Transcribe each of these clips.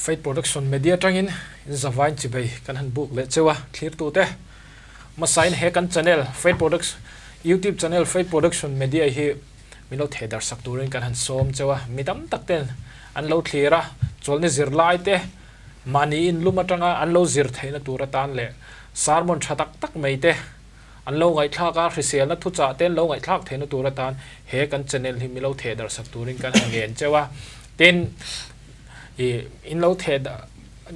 Faith Production Media atangin in zavain chibei kan han buk leh cheu a, thlirtute hmasain he kan channel Faith Production YouTube channel Faith Production Media hi min lo theh darh sak turin kan han sawm cheu a, mi tam tak ten an lo thlir a, chawlhni zirlai te mahni in lum atanga an lo zir theihna tur atan leh sermon tha tak tak mai te an lo ngaihthlak a, hriselna thuchah te an lo ngaihthlak theihna tur atan he kan channel hi min lo theh darh sak turin kan han ngen cheu a, tin ih in lo theh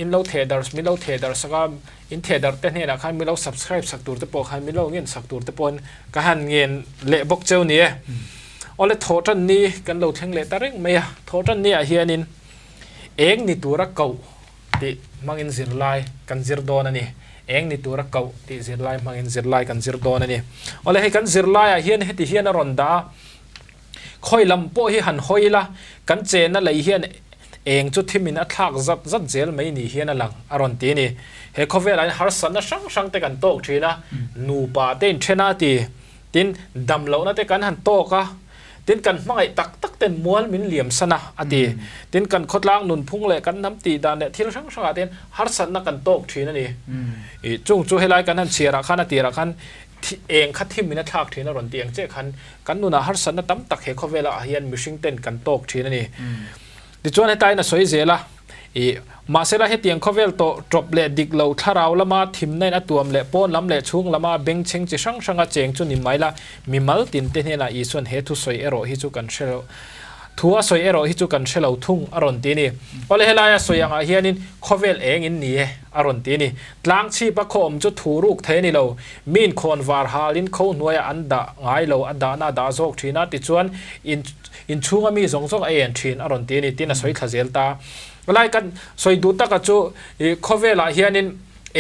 in lo theh darh min lo theh darh sak a, in theh darh te hnenah khan min lo subscribe sak tur te pawh khan min lo ngen sak tur te pawhin ka han ngen leh bawk cheu ni e. Awle thawh tan ni kan lo thleng leh ta reng mai a, thawh tan ni ah hianin eng ni tura koh tih hmangin zirlai kan zir dawn a ni. Eng ni tura koh tih zirlai hmangin zirlai kan zir dawn a ni. Awle hei kan zirlai ah hian heti hian a rawn dah a, Khawi lam pawh hi han hawi ila, kan chena lei hian eng chu thimin a thlak zat zat zel mai ni hian a lang, a rawn ti a ni. He khawvelah hian harsatna hrang hrang te kan tawk thin a, nupa te inthen a ti, tin dam lohna te kan han tawk a, tin kan hmangaih tak tak ten mual min liam san a, a ti. Tin kan khawtlang nunphung leh kan hnam tih dan leh thil hrang hrangah te hian harsatna kan tawk thin a ni. Chung chu helai kan han chhiarah khan a tirah khan Thi eng kha thim in a thlak thin a rawn ti ang che khan kan nunah harsatna tam tak he khawvelah ah hian mihring ten kan tawk thin a ni. Tichuan hetain a sawi zel a, ih mahsela hetiang khawvel tawh tawp leh dik lo thlarau lama thimna in a tuam leh pawn lam leh chhung lama bengchheng chi hrang hranga cheng chu ni mai la, mimal tin te hnenah Isuan he thusawi erawh hi chu kan hre lo. Thu a sawi erawh hi chu kan hre lo thung a rawn ti a ni. Awle helaia sawi angah hianin khawvel eng in ni e a rawn ti a ni. Tlang chhip a khaw awm chu thu ruk thei a ni lo. Min khawn var halin kho hnuaiah an dah ngai lo, a dahna a dah zawk thin a, tichuan in inchhunga mi zawng zawng a en thin a rawn ti a ni tiin a sawi thla zel ta. Helai kan sawi duh taka chu ih khawvelah hianin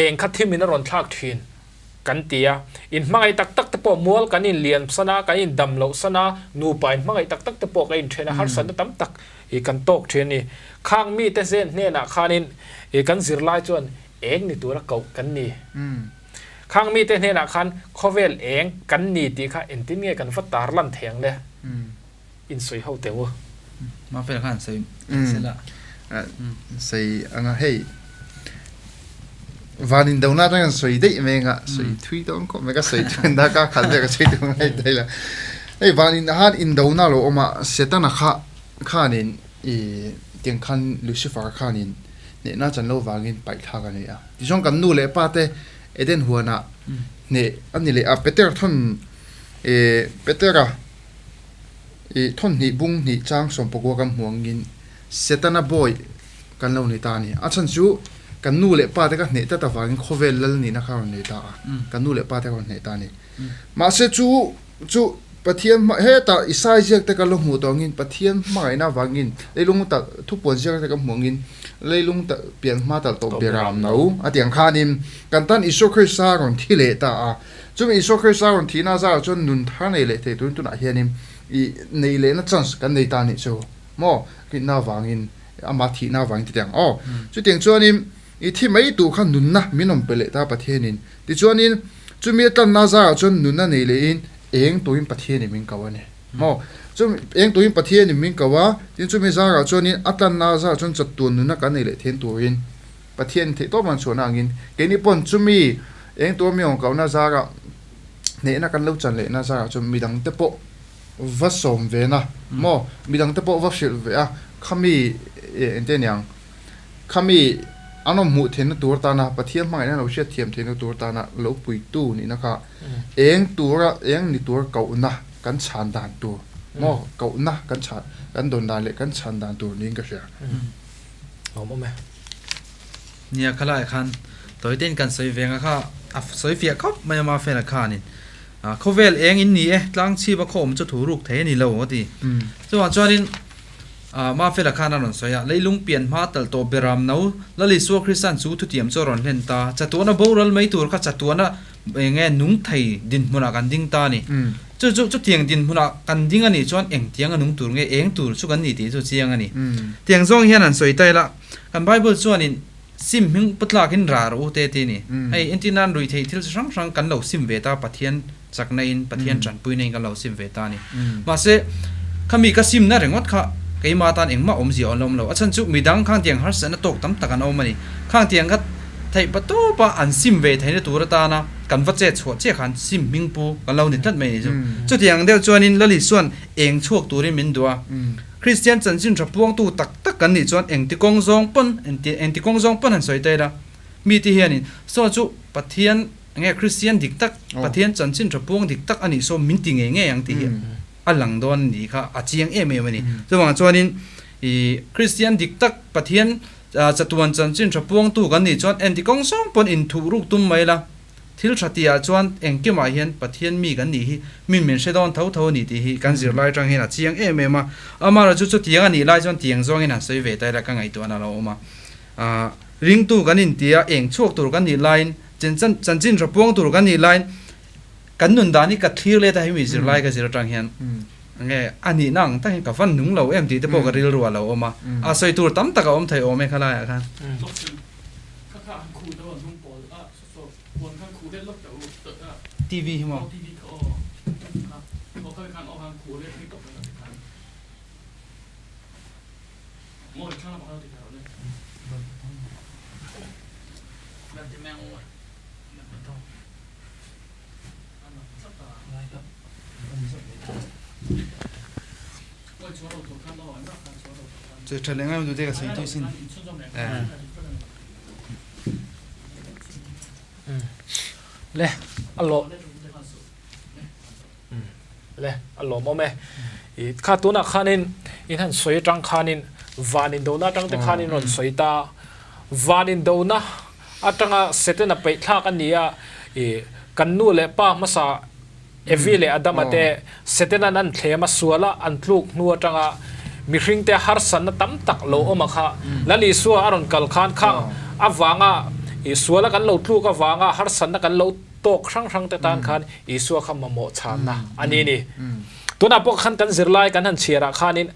eng kha thimin a rawn thlak thin. Kan ti a, in hmangaih tak tak te pawh mual kan in lian san a, kan in dam loh san a, nupa in hmangaih tak tak te pawh kan in then a, harsatna tam tak i kan tawk thin a ni. Khang mite zen hnenah khanin i kan zirlai chuan eng ni tura koh kan ni. Khang mite hnenah khan khawvel eng kan ni tih kha engtin nge kan va tar lan thei ang le? In sawi ho teh u. Mafel khan sawi sela. Sawi anga hei van in do na atang an sawi daih mai anga sawi thui dawn khawp mai ka sawi thui da ka khat vel ka sawi duh ngai thei la. Hei van in han in do na lo awm a Setana kha khanin i tiang khan Lucifer khanin hnehna chan lo vangin paih thlak a ni a. Tichuan kan nu leh pa te Eden huanah hneh a ni leh a Peter thawn e Petera I thawnhnih bung hnih chang sawmpakua kan hmu angin Setana bawi kan lo ni ta a ni. A chhan chu kan nu leh pa te ka hneh tlat avangin khawvel lal nihna kha a rawn nei ta a, kan nu leh pa te ka rawn hneh ta a ni. Mahse chu chu Pathian hma hetah Isai ziak te kan lo hmuh tawh angin Pathian hmangaihna avangin leilung talh thupuan ziak te kan hmuh angin leilung talh pian hma talh tawh beram no a ti ang khanin kan tan Isua Krista a rawn thi leh ta a. Chumi Isua Krista rawn thihna zarah chuan nun thar nei leh thei turin tunah hianin i nei lehna chance kan nei ta anih chu maw? Rinna avangin, amah thihna avangin ti teh ang aw. Chutiang chuanin i thi mai tur kha nunna min rawn pe leh ta Pathianin. Tichuanin chumi a tlanna zarah chuan nunna nei lehin eng turin Pathianin min ko a ni maw? Chumi eng turin Pathianin min ko a, tin chumi zarah chuanin a tlanna zarah chuan chawttuan nunna kan nei leh then turin Pathian theih tawp man chhuahna angin keini pawn chumi eng tura mi awmkauhna zarah hnehna kan lo chan lehna zarah chuan midang te pawh va sawm ve na maw midang te pawh va hrilh ve a khami engte aniang khami an awm hmuh theihna tur atana Pathian hmangaihna lo hriat thiam theihna tur atana lo puitu nihna kha eng tura eng ni tura kohna kan chhan dan tur maw kohna kan chhan kan dawn dan leh kan chhan dan tur niin ka hria. Awm awm e. Nia khalai khan tawi ten kan sawi veng a kha a sawi fiah khawp mai a Mafela khanin khawvel eng in ni e tlang chhip a khaw awm chu thu ruk thei a ni lo a ti. Chuvang chuanin Mafela khan a rawn sawi a, leilung pian hma tal tawh beram no Lal Isua Kristan chu thutiam chu a rawn hlen ta, chatuana boral mai tur kha chatuana Eng nge nung thei dinhmunah kan ding ta a ni. Chu chu chutiang dinhmunah kan ding a nih chuan engtiang a nung tur nge eng tur chu kan ni tih chu chiang a ni. Tiang zawng hian han sawi ta ila, kan Bible chuanin sim hming pu tlakin rar u te ti a ni. Hei entir nan ruih theih thil chi hrang hrang kan lo sim ve ta Pathian chakna in Pathian tanpuina in kan lo sim ve ta a ni. Mahse khami ka simna ringawt kha. Keimah tan engmah awmzia a awm lo. A chhan chu midang khang tiang harsatna tawk tam tak an awm a ni. Khang tiang kha theih pa tawpa an sim ve theihna tur atana kan va chet chhuah chiah khan sim hming pu kan lo ni tlat mai a ni chu. Chutiang deuh chuanin Lali chuan eng chhuak turin min duh a. Kristian chanchin tha puangtu tak tak kan nih chuan engti kawng zawng pawn engti kawng zawng pawn han sawi ta ila. Mite hianin saw chu Pathian nge Kristian dik tak, Pathian chanchin tha puang dik tak a nih saw min ti ngei ngei ang tih hi a lang dawn a nih kha a chiang em em a ni. Chuvang chuanin ih Kristian dik tak Pathian chatuan chanchin tha puangtu kan nih chuan enti kawng sawng pawn inthuh ruk tum mai la, thil tha tihah chuan engkimah hian Pathian mi kan nih hi min min hre dawn tho tho a ni tih hi kan zirlai atang hian a chiang em em a. Amaherawhchu chutiang a nih lai chuan tiang zawngin han sawi ve ta ila ka ngaihtuahna a lo awm a. Ringtu kan intia eng chhuak tur kan nih laiin chanchin tha puang tur kan nih laiin Kan nun dan hi ka thlir let a hemi zirlai ka zir atang hian nge a nihna ang tak hian ka van nung lo em tih te pawh ka rilru a lo awm a, a sawi tur tam tak a awm thei awm e khalai ah khan. TV hi maw? Le a lawm le a lawmawm e i kha tunah khanin in han sawi atang khanin van indona atang te khanin rawn sawi ta van indona atanga Setana peih thlak a ni a, i kan nu leh pa hmasa Evi leh Adama te Setanan an thlem a, suala an tluk hnu atanga mihringte harsatna tam tak lo awm a kha. Lal Isua a rawn kal khan khang avanga i suala kan lo tluk avanga harsatna kan lo tawk hrang hrang te tan khan Isua kha mamawh chhanna a ni ni. Tunah pawh khan kan zirlai kan han chhiarah khanin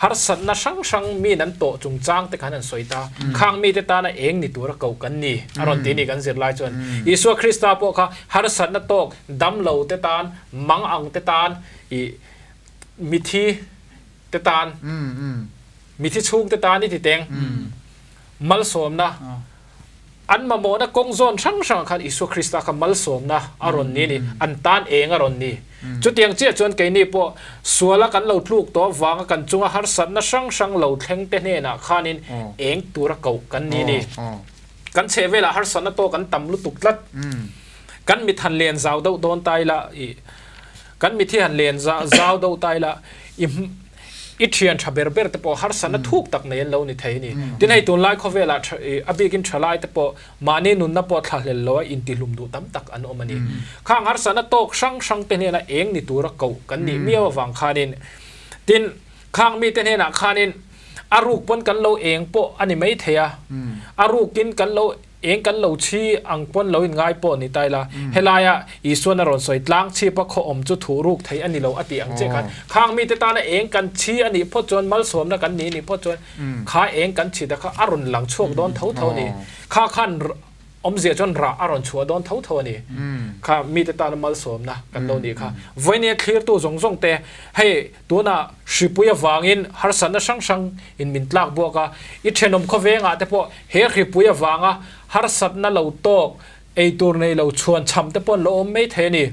Harsatna hrang hrang min an tawh chungchang te khan an sawi ta. Khang mite tana eng ni tura koh kan ni a rawn ti ni kan zir lai chuan. Isua Krista pawh kha harsatna tawk dam lo te tan, mang ang te tan, ih mithi te tan, mithi chhung te tan i ti teng. Malsawmna an mamawhna kawng zawn hrang hrangah khan Isua Krista kha malsawmna a rawn ni a ni, an tan eng a rawn ni. Chutiang chiah chuan keini pawh suala kan lo tluk tawh avanga kan chunga harsatna hrang hrang lo thleng te hnenah khanin eng tura koh kan ni a ni. Kan chhehvelah harsatna tawk an tam lutuk tlat. Kan mit han len zau deuh dawn ta ila, kan mit hi han len zau deuh ta ila, i I thian tha ber ber te pawh harsatna thuk tak nei an lo ni thei a ni. Tin hei tunlai khawvelah a bikin thalai te pawh mahni nunna pawh thlahlel lo a intihlum duh tam tak an awm a ni. Khang harsatna tawk hrang hrang te hnena eng ni tura koh kan nih miau avang khanin tin khang mite hnenah khanin a ruk pawn kan lo eng pawh a ni mai thei a, a rukin kan lo Eng kan lo chhi ang pawn lo in ngai pawh ni ta ila, helaia Isuan a rawn sawi tlang chhipa khaw awm chu thuh ruk thei a ni lo a tih ang chiah khan khang mite tana eng kan chhi a nih phawt chuan malsawmna kan ni nih phawt chuan kha eng kan chhi ta kha a rawn lang chhuak dawn tho tho a ni. Kha khan awmzia chuan rah a rawn chhuah dawn tho tho a ni. Kha mite tana malsawmna kan lo nih kha. Vawinia thlirtu zawng zawng te hei Tunah hripui avangin harsatna hrang hrang in min tlak buak a, i thenawm khawvengah te pawh he hripui avanga harsatna lo tawk, eitur nei lo chhuan chham te pawh an lo awm mai thei a ni.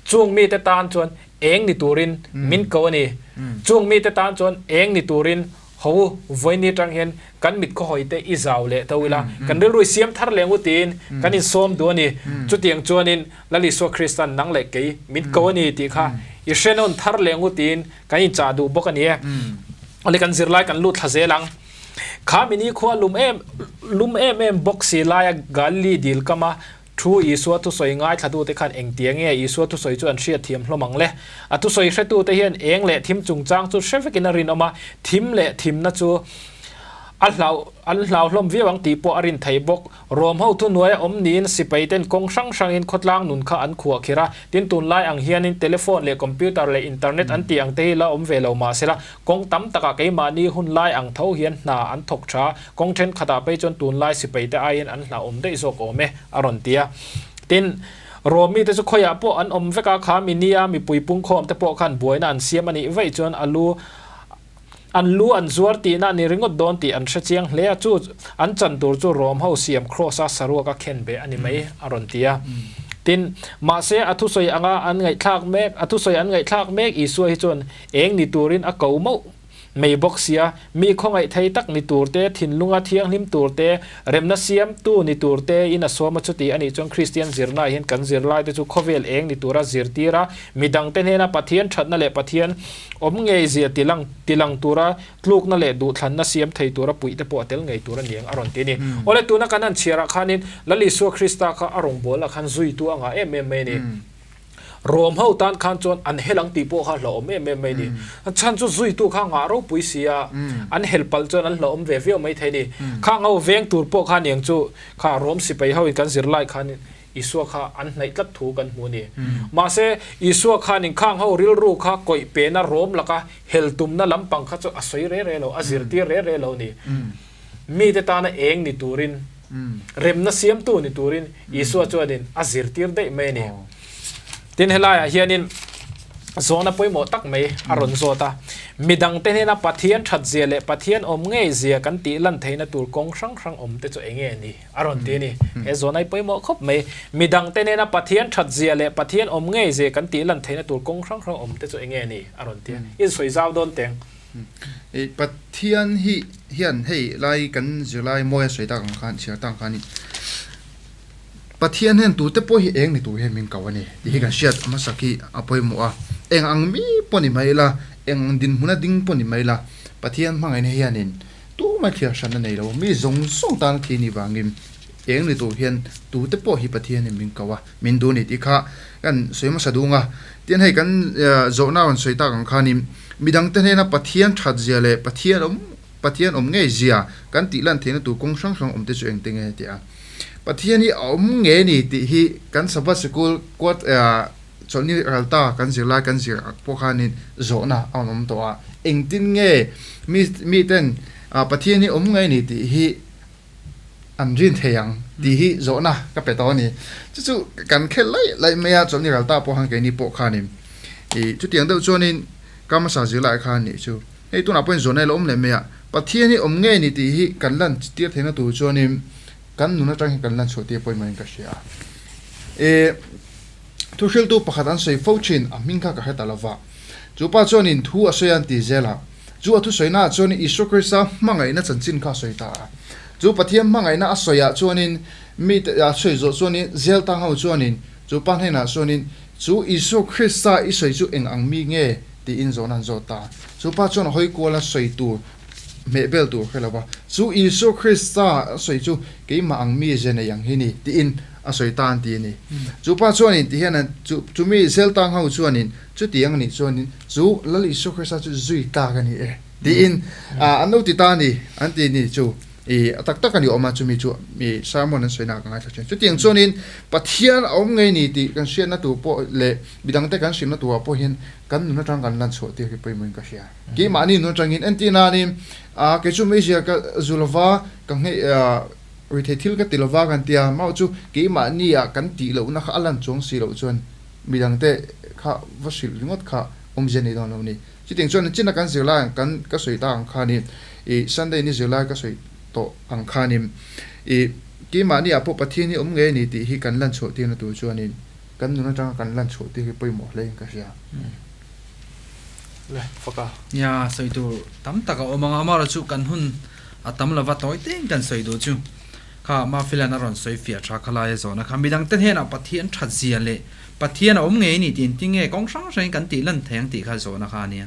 Chung mite tan chuan eng ni turin min ko a ni. Chung mite tan chuan eng ni turin ho u, vawiin atang hian kan mit khawhawi te i zau leh to ila, kan rilru i siam thar leh ngu tiin kan insawm duh a ni. Chutiang chuanin Lal Isua Kristan nang leh kei min ko a ni tih kha i hrenawn thar leh ngu tiin kan inchah duh bawk a ni e. Awle kan zirlai kan lut thla zel ang. Kha mini khua lum em lum em em bawk si laia Galili dil kama thu Isua thusawi ngaithlatute khan engtia nge Isua thusawi chu an hriatthiam hlawm ang le? A thusawi hretute hian eng leh thim chungchang chu hre vekin a rinawm a, thim leh thimna chu a hlau an hlau hlawm viau ang tih pawh a rin thei bawk. Rom ho thuhnuaia awm niin sipai ten kawng hrang hrangin khawtlang nun kha an khuah khir a, tin tunlai ang hianin telephone leh computer leh internet an tih ang te hi la awm ve lo mahsela kawng tam takah keimahni hun lai ang tho hian hna an thawk tha, kawng thenkhatah phei chuan tunlai sipai te aiin an hlauhawm daih zawk awm e a rawn ti a. Tin, Rom mite chu khawiah pawh an awm vek a, kha mi nia mipui pungkhawm te pawh khan buaina an siam a nih vaih chuan a lu. An lu an zuar tihna a ni ringawt dawn tih an hre chiang hle a, chu an chan tur chu Rom ho siam Kraws a saruak a khen beh a ni mai, a rawn ti a. Tin, mahse a thusawi anga an ngaihthlak mek, a thusawi an ngaihthlak mek Isua hi chuan eng ni turin a ko mauh mai bawk sia, mi khawngaih thei tak ni tur te, thinlunga thianghlim tur te, remna siamtu ni tur te in a sawm a chuti a nih chuan Kristian zirnaah hian kan zirlaite chu khawvel eng ni tura zirtir a, midangte hnena Pathian thatna leh Pathian Awm ngei zia tilang tilang tura tlukna leh duhthlanna siam thei tura puih te pawh a tel ngei tur a ni ang a rawn ti a ni. Awle tuna kan han chhiarah khanin Lal Isua Krista kha a rawngbawlna khan zuitu a ngah em em mai a ni. Rom ho tan khan chuan an hel ang tih pawh kha hlauhawm em em mai a ni. A chhan chu zuitu kha ngah ropui si a, an hel palh chuan an hlauhawm ve viau mai thei a ni. Khang ho veng tur pawh kha niang chu kha Rom sipai ho in kan zirlai khanin Isua kha an hnaih tlat thu kan hmu a ni. Mahse, Isua khanin khang ho rilru kha kawih pena rawm laka hel tumna lampang kha chu a sawi re re lo, a zirtir re re lo a ni. Mite tana eng ni turin, remna siamtu ni turin Isua chuanin a zirtir daih mai a ni. Tin, helaiah hianin zawhna pawimawh tak mai a rawn zawt a, Midangte hnena Pathian thatzia leh Pathian awm ngeizia kan tih lan theihna tur kawng hrang hrang awmte chu eng nge ni? A rawn ti a ni. He zawn ai pawimawh khawp mai. Midangte nena Pathian that zia leh Pathian awm ngei zia kan tih lan theihna tur kawng hrang hrang awm te chu eng nge ni? A rawn ti a. In sawi zau dawn teng. I Pathian hi hian hei lai kan zirlai mawi a sawi tak ang khan chhiar tak ang khan Pathian hian tute pawh hi eng ni tur hian min ko a ni tih hi kan hriat hmasak hi a pawimawh a. Eng ang mi pawh ni mai ila, eng ang dinhmuna ding pawh ni mai ila, Pathian hmangaihna hianin Tumah thliar hran a nei lo. Mi zawng zawng tan a thi ni vangin eng ni tur hian tute pawh hi Pathianin min ko a, min duh a ni tih kha kan sawi hmasa dung a. Tin, hei kan zawhna rawn sawi tak ang khanin midangte hnena Pathian that zia leh Pathian awm Pathian awm ngei zia kan tih lan theihna tur kawng hrang hrang awm te chu engte nge tih a. Pathian hi a awm nge ni tih hi kan Sabbath sikul kuat Chawlhni ralta kan zirlai kan zir pawh khanin zawhna a rawn awm tawh a, engtin nge mi miten Pathian hi awm ngei ni tih hi an rin thei ang tih hi zawhna ka pe tawh a ni. Chu chu kan khel laih laih mai a, chawlhni ralta pawh khan keini pawh khanin ih chutiang deuh chuanin ka hmasa zirlai khan nih chu hei tunah pawhin zawhna ilo awm leh mai a, Pathian hi awm ngei ni tih hi kan lan tir theihna tur chuanin kan nun atang hian kan lan chhuah tir pawimawhin ka hria a. Ih. Thuhriltu pakhat an sawi fo thin, a hming kha ka hre ta lo va. Chu pa chuanin thu a sawi a an ti zel a. Chu a thusawiнаah chuan Isua Krista hmangaihna chanchin kha a sawi ta a. Chu Pathian hmangaihna a sawiah chuanin mite a sawi zawh chuanin zel tang ho chuanin chu pa hnenah chuanin chu Isua Krista i sawi chu eng ang mi nge tiin zawhna an zawt ta. Chu pa chuan a hawi kual a sawi tur hmeh bel tur hre lo va. Chu Isua Krista a sawi chu keimah ang mi ze nei ang hi ni tiin a sawi ta an ti a ni. Chu pa chuanin ti hian chu chumi Zeltang ho chuanin chutiang a nih chuanin chu Lal Isua Krista chu zui tlak a ni e tiin an lo ti ta a ni an ti ni chu i a tak tak a ni awm a chumi chu mi sermon an sawi nak a ngaithla thin. Chutiang chuanin Pathian a awm ngei ni tih kan hriatna tur pawh leh midangte kan hrilhna turah pawh hian kan nun atang kan lan chhuah tir hi pawimawhin ka hria. Keimahni nun atangin entir nanin kei chu Meizial ka zu lova ka nghei Rithei thil ka ti lova kan tia, mah chu keimahni ah kan tih lohna kha a lan chuang si loh chuan midangte kha va hrilh ringawt kha awmzia nei dawn lo ni. Chutiang chuan chin a kan zirlai ang kan ka sawi tak ang khanin ih Sunday ni zirlai ka sawi tawh ang khanin ih keimahni ah pawh Pathian hi awm ngei a ni tih hi kan lan chhuah tirna tur chuanin kan nun atanga kan lan chhuah tir hi pawimawh hle in ka hria. Le faka. Nia sawi tur tam tak a awm ang a, amaherawhchu kan hun A tam lova tawi teng kan sawi duh chu kha Mafilan a rawn sawi fiah tha kha laia zawhna kha midangte hnenah Pathian that zia leh Pathian a awm ngei ni tih engtin nge kawng hrang hrangin kan tih lan thei ang tih kha zawhna kha a nia.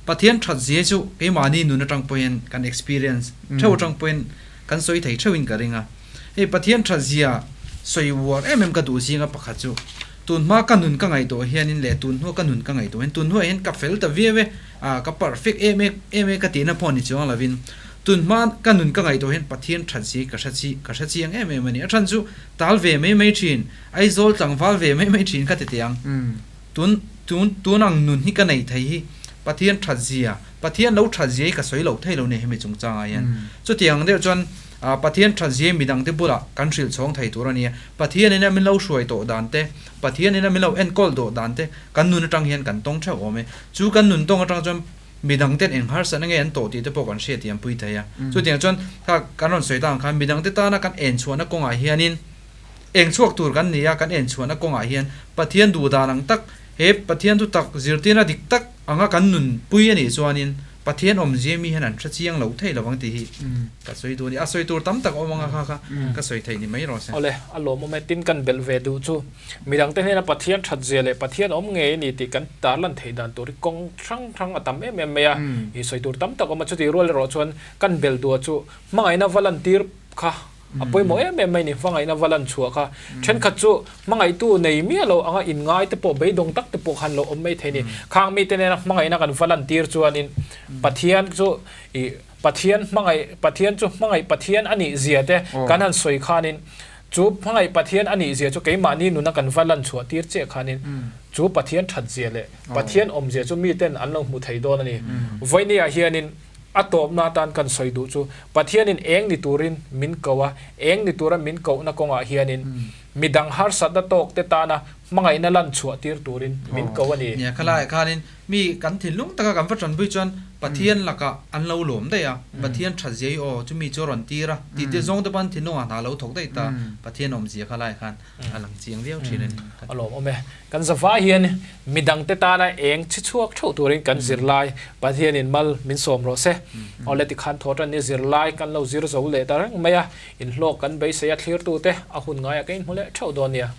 Pathian that zia chu keimahni nun atang pawhin kan experience theuh atang pawhin kan sawi thei theuhin ka ring a. Hei Pathian that zia sawi uar em em ka duh zinga pakhat chu tun hma ka nun ka ngaihtuah hianin leh tun hnu ka nun ka ngaihtuah hian tun hnuah hian ka fel ta viau e. Ah, ka perfect em em em e ka tihna pawh ni chuang lovin tun hma ka nun ka ngaihtuah hian Pathian that si ka hre chi ka hre chiang em em a ni. A chhan chu tal ve mai mai thin, Aizawl tlangval ve mai mai thin ka ti teh ang. Tun tun tun ang nun hi ka nei thei hi Pathian that zia, Pathian lo that zia hi ka sawi loh thei lo ni hemi chungchangah hian. Chutiang deuh chuan ah Pathian that zia hi midangte bulah kan hrilh chhawng thei tur a ni a. Pathian ina min lo hruai tawh dan te, Pathian ina min lo enkawl tawh dan te kan nun atang hian kan tawng theuh awm e. Chu kan nun tawng atang chuan midang ten eng harsatna nge an tawh tih te pawh kan hriat thiam pui thei a. Chutiang chuan kha kan rawn sawi tak ang khan midang te tana kan en chhuahna kawngah hianin eng chhuak tur kan ni a, kan en chhuahna kawngah hian Pathian duh dan ang tak, he Pathian thu tak zirtirna dik tak anga kan nunpui a nih chuanin Pathian awmzia mi hian an hre chiang lo thei lo ang tih hi ka sawi duh a ni. A sawi tur tam tak a awm ang a kha kha ka sawi theih ni mai rawh se. Awle, a lawmawm e. Tin kan belh ve duh chu midangte hnena Pathian that zia leh Pathian awm ngei a ni tih kan tarlan theih dan tur hi kawng hrang hrang a tam em em mai a. I sawi tur tam tak a awm a, chutih rual erawh chuan kan belh duh a chu hmangaihna va lantir kha A pawimawh em em mai ni, hmangaihna va lan chhuah kha. Thenkhat chu hmangaihtu nei miah lo anga inngai te pawh, beidawng tak te pawh khan lo awm mai thei ni. Khang mite nena hmangaihna kan va lan tir chuanin Pathian chu ih Pathian hmangaih Pathian chu hmangaih Pathian a nih zia te kan han sawi khanin chu hmangaih Pathian a nih zia chu keimahni nuna kan va lan chhuah tir chiah khanin chu Pathian that zia leh Pathian awm zia chu miten an lo hmu thei dawn a ni. Vawinia hianin A tawpna atan kan sawi duh chu Pathianin eng ni turin min ko a, eng ni tura min kohna kawngah hianin midang harsatna tawkte tana hmangaihna lan chhuah tir turin min ko a ni. Nia, khalaiah khanin mi kan thinlung taka kan va tanpui chuan Pathian lakah an lo lawm daih a, Pathian that zia hi aw chumi chu a rawn tir a tih te zawng te pawh an thinlungah hna lo thawk daih ta, Pathian awmzia khalaiah khan a lang chiang viau thin a ni. A lawmawm e. Kan zavai hian midangte tana eng chhi chhuak theuh turin kan zirlai Pathianin mal min sawm rawh se. Awle tikhan thaw tan ni zirlai kan lo zir zo leh ta reng mai a, inhlawk kan beisei a thlirtute a hun ngaiah ka inhmu leh theuh dawn nia.